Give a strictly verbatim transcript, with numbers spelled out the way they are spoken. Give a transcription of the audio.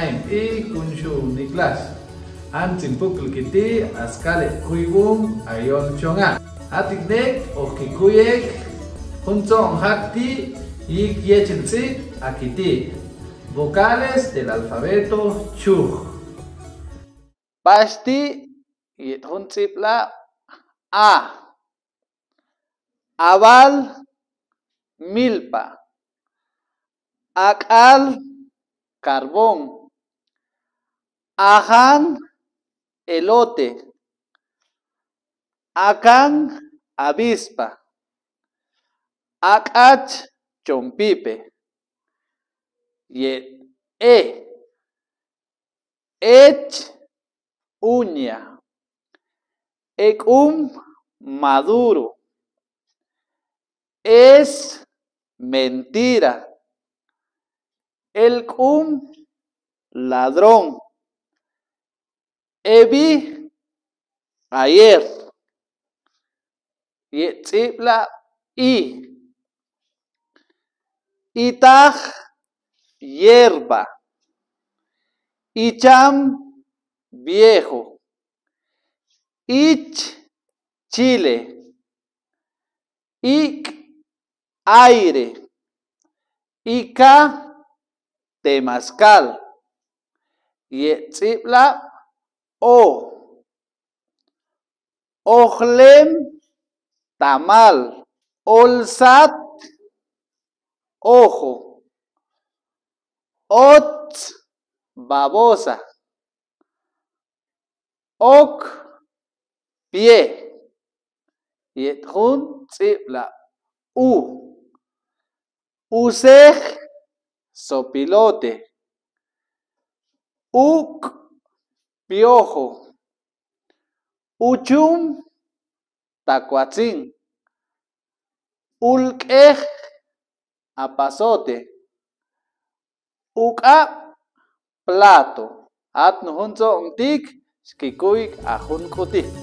Y Kunxu Niklas. Antsi npuklukiti askale kuibum ayon chonga. Atiknek okikuy ek juntsonjakti yik yechel tsip akiti. Vocales del alfabeto chuj. Pasti yet jun tsipla a. Abal, milpa. Ak'al, carbón. Ajan, elote. Akan, avispa. Ak'ach, chompipe. Yet e. Ech, uña. Ek'um, maduro. Es, mentira. Elk'um, ladrón. Ebi, ayer. Yet tsipla i. Itaj, hierba. Icham, viejo. Ich, chile. Ik, aire. Ika, temazcal. Yet tsipla o. Ojlem, tamal. Olsat, ojo. Ots, babosa. Ok, pie. Yet jun tsipla u. Usej, zopilote. Uk, piojo. Uchum, tacuatzin. Ulk'ej, apazote. Uk'ab, plato. At nujuntsontik, xkikuik ajunk'uti.